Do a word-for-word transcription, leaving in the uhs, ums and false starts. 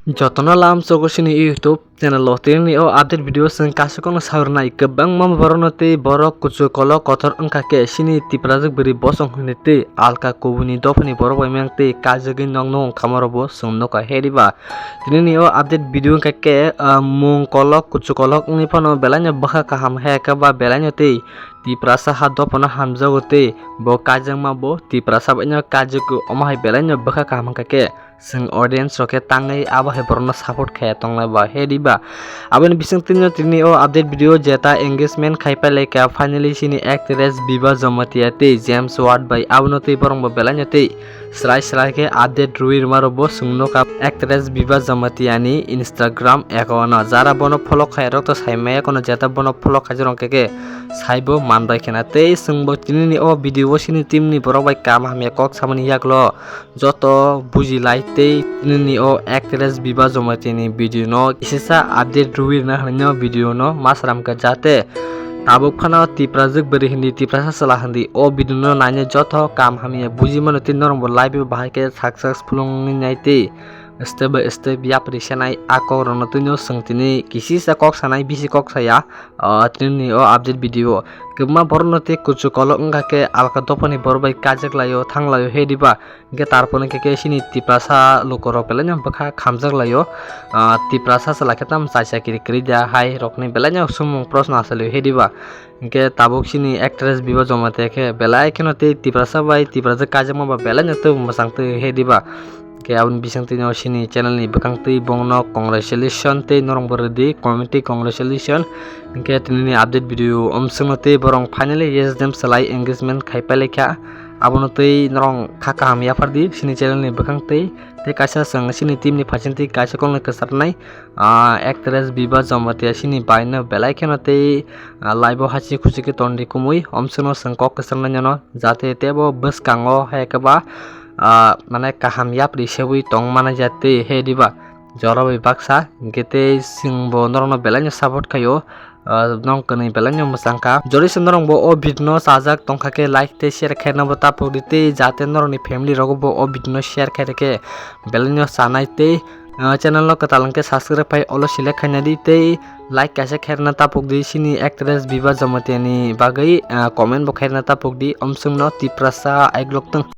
Jotono lam sogo sini YouTube channel o tini o update video seng kasukno saurnai kwbangma borokno tei borok kuchuk kolok kotor wngkha khe sini Tiprajwk bwrwi bosong hwnwi tei alka kubuni dophani borok bai mang tei kajagwi nokno wngkha morokbo chwng nukha he diba. Tini o update video wngkha khe, ah, mung kolok kuchuk kolok wngwi phano belaino bwkha kaham he khe ba belaino tei Tiprasa ha dophano hamjago tei bo kaijakma bo Tiprasa baino kaijakgo omo hai belaino bwkha kaham wngkha khe. Chwng audience rok khe tangwi abo hai borokno support khaya tonglai ba he diba. Aboni bising tini tini o update video jeta engagement khai pailai kha finally sini actress Biba Jamatia tei James Ward bai abono tei borok bo belaino tei srai srai khe update rwi rwma rok bo chwng nukha actress Biba Jamatia ni Instagram account o jara bono follow khai rok to sai maya kono jeta bono follow khai rok khe khe saibo manbai khena tei chwng bo tini ni o video o sini team ni borok bai kam hamya kok samani yaklo. Joto buji lai tei nini o actress Biba Jamatia ni video no kisisa update rwi rwna hwnwi no video no masram kha jate tabuk phano Tiprajwk bwrwi hindi Tiprasa chwla hindi o video no naina joto kam hamya buji mano tei norok bo live o bahai khe successful wngwi nai tei step by step yapri senai a kok rok no tini o chwng tini kisisa kok sanai bisi kok saya o tini o update video kwbangma borok no tei kuchuk kolok wngkha khe alka dophani borok bai kajak lai o thang lai o he diba. Hingke tarpore hingke ke sini Tiprasa lukorok belai no bwkha khamjak laio. Ah, Tiprasa chwla khe tamo chaisa kiri kiri da hai rokni belai no sumung proshno asalio he diba. Hingke tabuk sini actress Biba Jamatia khe belai kheno tei Tiprasa bai Tiprasa kaijakma ba belai no tei mwchang twi he diba. Hingke aboni bising twi no sini channel ni bwkang twi bongno congratulation tei norok bo rwdi committee congratulation. Hingke tini ni update video omswngno tei borok finally yes dem salai engagement khai pailai kha. Abono tei norok kha kaham yaphardi sini channel ni bwkhang tei, tei kaisa chwng sini team ni phaising tei kaisa kokno kwcharnai, ah, actress Biba Jamatia sini bai no belai kheno tei, ah, live o hachik huchik khe tondi kumui omswkno chwng kok kwcharnai nono jate tebo bwskango hai khe ba, ah, mane kaham yapri sewi tong mana jate he diba. Jora bai baksa hingke tei chwngbo norokno belai no support khaio, ah, norok kwnwi belai no mwchang kha. Jori se norok bo o video no chajak tongkha khe like tei share khaina bo tapok di tei jate norokni family rogo bo o video no share khai rikhe belai no chanai tei, ah, channel no kwtal hwnkhe subscribe khai olo select khaina di tei like kaisa khairna tapok di sini actress Biba Jamatia ni bagwi, ah, comment bo khairna tapok di omswngno Tiprasa aiglok tong.